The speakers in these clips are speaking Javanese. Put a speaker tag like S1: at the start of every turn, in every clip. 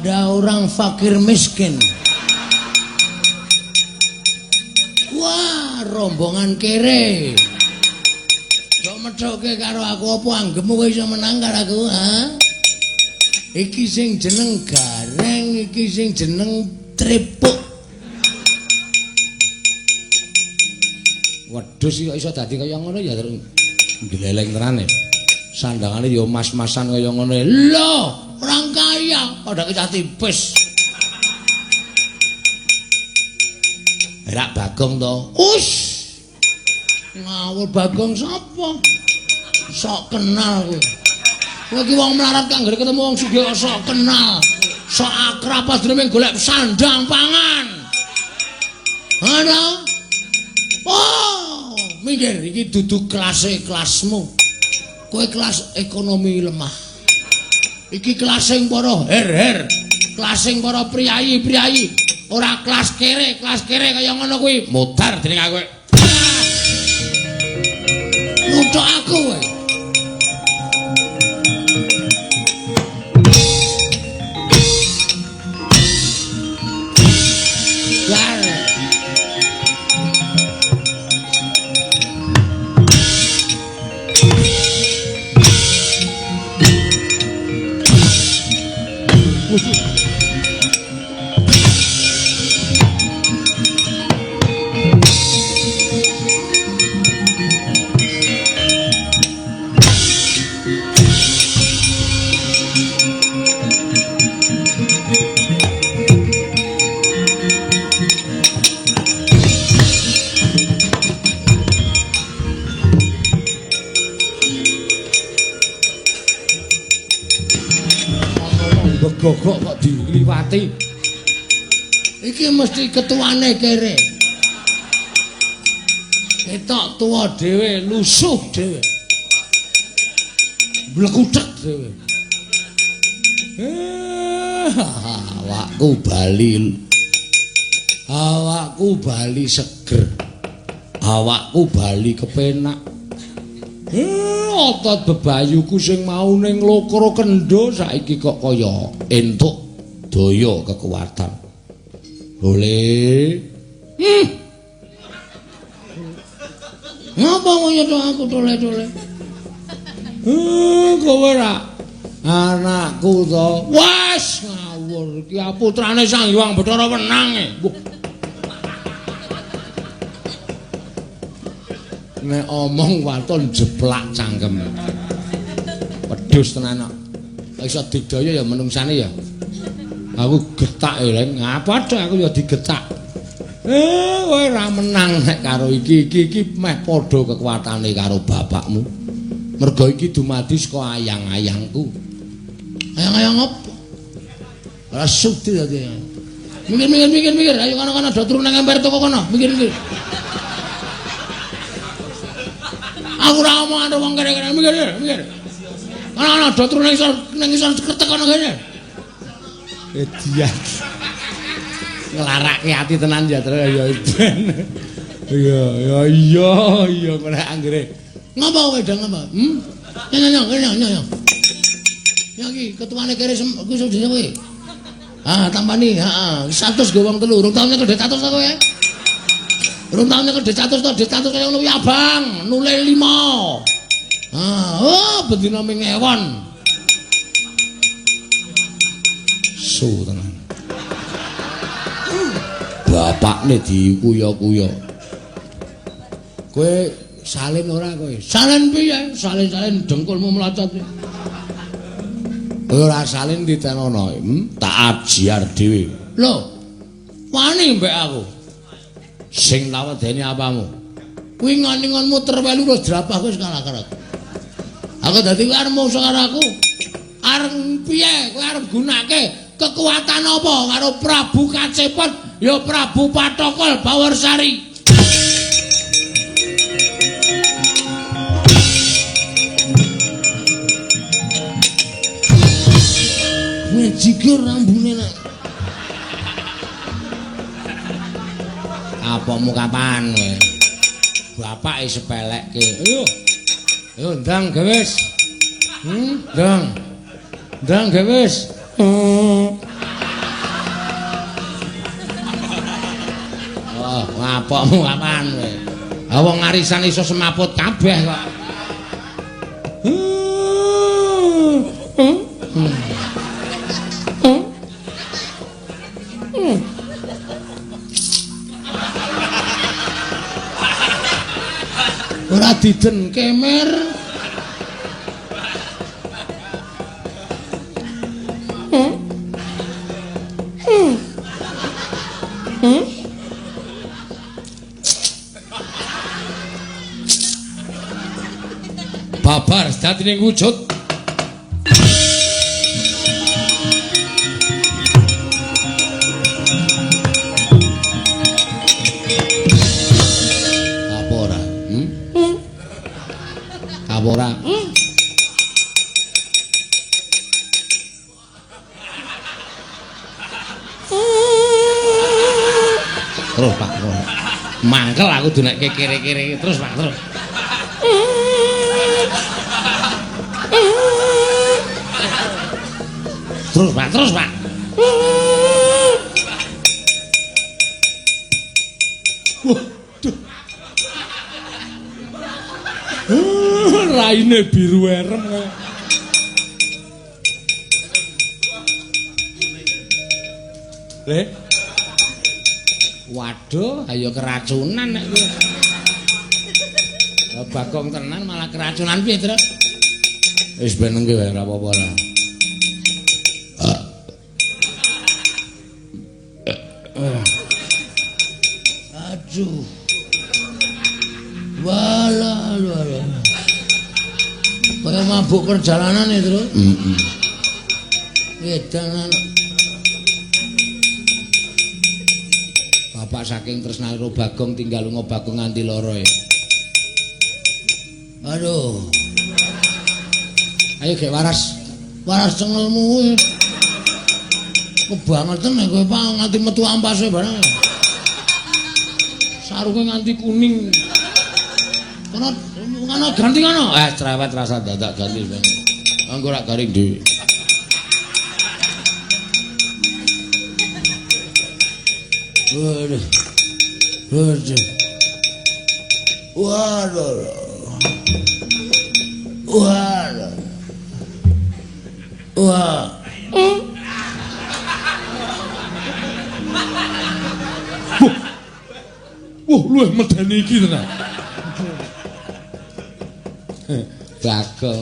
S1: Ada orang fakir miskin. Wah, rombongan kere. Kok methoke karo aku apa anggepmu kowe iso menang karo aku, ha? Iki sing jeneng Gareng, iki sing jeneng Tripuk. Wedhus kok iso dadi kaya ngono ya gleleng tenan e. Sandangane ya mas-masan kaya ngono. Lho, orang kaya padha kecah tipis. Rak Bagong to. Us. Ngawur Bagong sapa? Sok kenal kowe. Kowe iki wong melarat kang anggere ketemu wong sugih kok sok kenal. Sok akrab padune golek sandang pangan. Ana? Oh, minggir iki dudu kelase kelasmu. Kowe kelas ekonomi lemah. Iki kelas sing para her-her, kelas sing para priyayi-priyayi, ora kelas kere kaya ngono kuwi. Mudar dening aku. Nuthuk aku kowe. Bar. Gogok kok diliwati. Iki mesti ketuane kere. Ketok tuwa dhewe, lusuh dhewe. Blekuthek dhewe. Awakku bali. Awakku bali seger. Awakku bali kepenak. Otot bebayuku sing mau ning Lokro Kendho saiki kok kaya entuk daya kekuatan. Boleh. Ngapa kaya to aku tole-tole? Kowe ra anakku to. Wes ngawur iki putrane Sang Hyang Bathara Wenang e. Nek omong waton jeplak cangkem. Wedhus tenan kok. Iso digdaya ya menungsane ya. Aku getak e, Leng. Ngapa tok aku ya digetak. Kowe ora menang nek karo iki. Iki iki meh padha kekuatane karo bapakmu. Mergo iki dumadi saka ayang-ayangku. Ayang-ayang apa? Ora sudi dadi. Mikir mikir mikir mikir, ayo kono-kono do turu nang emper toko kono. Mikir mikir. Aku ora omong karo wong kene-kene, mikir mikir. Ana do turu nang isor kretek kono kene. Edian. Nglarake ati tenan ya Tru ya ben. Iya ya iya iya kok nek anggere. Ngapa kowe dang ngapa? Nyo nyo nyo nyo nyo. Ya iki ketuane kere kuwi sing kowe. Ah tampani, heeh. 100 go wong telu, urung tau nyekel 100 ta kowe? Urung tau nyekel 100 to, 100 kaya ngono kuwi abang, nule 5. Ah, oh bendina ming ewon. Su tenan. Bapakne dikuya-kuya. Kowe salin ora kowe? Salin piye? Salin-salin dengkulmu mlocot. Kowe ora salin ditenono, tak ajar dhewe. Lho, wani mbek aku. Sing tak wedeni apamu? Kuwi ngon-ngon muter welu terus drapah kowe kalah karo aku. Aku dadi kowe arep mungsuh karo aku. Arep piye? Kowe arep gunake kekuatan apa karo Prabu Kacepet ya Prabu Pathokol Bawarsari. Ngejigur rambune nak. Apamu kapan kowe? Bapake sepelekke. Ayo. Ayo ndang gewis. Ndang. Ndang gewis. Ngapokmu kapan kowe? Ha wong arisan iso semaput kabeh kok. Ora diden kemer. Babar sejatine wujud. Apa ora? Apa ora? Terus Pak, terus. Mangkel aku dunekke kere-kere terus Pak, terus. Terus Pak, terus Pak. Waduh. Raine biru erem. Le. Waduh, ayo keracunan nek kowe. Bagong tenan malah keracunan piye, Tru? Wis ben nengke wae ora apa-apa ora. Aduh. Walah, walah. Kaya mabuk perjalanan ya, Tru? Heeh. Wedanan. Bapak saking tresnane karo Bagong tinggal lunga Bagong nganti lara ya. Aduh. Ayo gek waras. Waras cengelmu. Kebangetan nek kowe Pak nganti metu ampase barang. Sarunge nganti kuning. Kono kono ganti kono. Cerewet rasa dadak ganti ben. Engko rak garing dhewe. Waduh. Waduh. Waduh. Waduh. Wah. Wah, luwih medeni iki tenan. Bagong.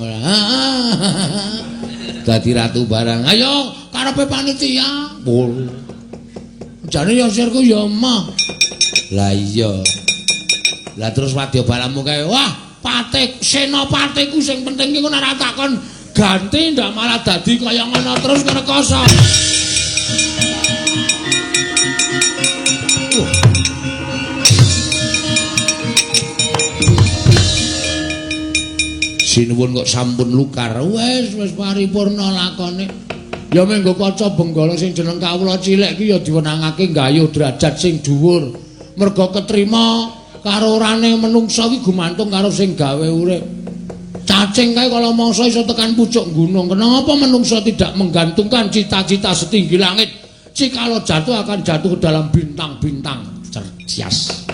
S1: Dadi ratu barang. Ayo karepe panitia. Jane ya sirku ya emah. Lah iya. Lah terus wadya balamu kae, wah, patik senopatiku sing penting ki ngono ora takon ganti ndak malah dadi kaya ngono terus ngrekoso. Sinuwun kok sampun lukar. Wis wis paripurna lakone. Ya menggo kaca Benggala sing jeneng kawula cilik iki ya diwenangake nggayuh derajat sing dhuwur. Merga ketrima karo orane menungsa iki gumantung karo sing gawe urip. Cacing kae kala mangsa iso tekan pucuk gunung. Kenapa menungsa tidak menggantungkan cita-cita setinggi langit? Jikalau jatuh akan jatuh ke dalam bintang-bintang. Cerdas.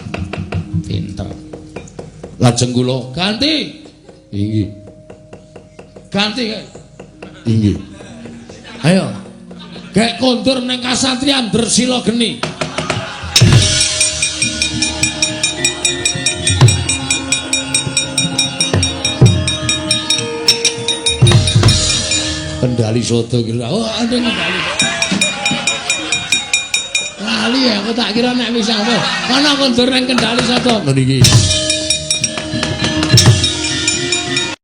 S1: Pinter. Lajeng kula ganti. Inggih. Ganti kae. Inggih. Ayo. Gek kondur ning kasatriyan Dresila Geni. Kendali soto iki. Oh, ande kendali. Lali ya, aku tak kira nek wis apa. Kono kondur ning Kendali Soto. Lho niki.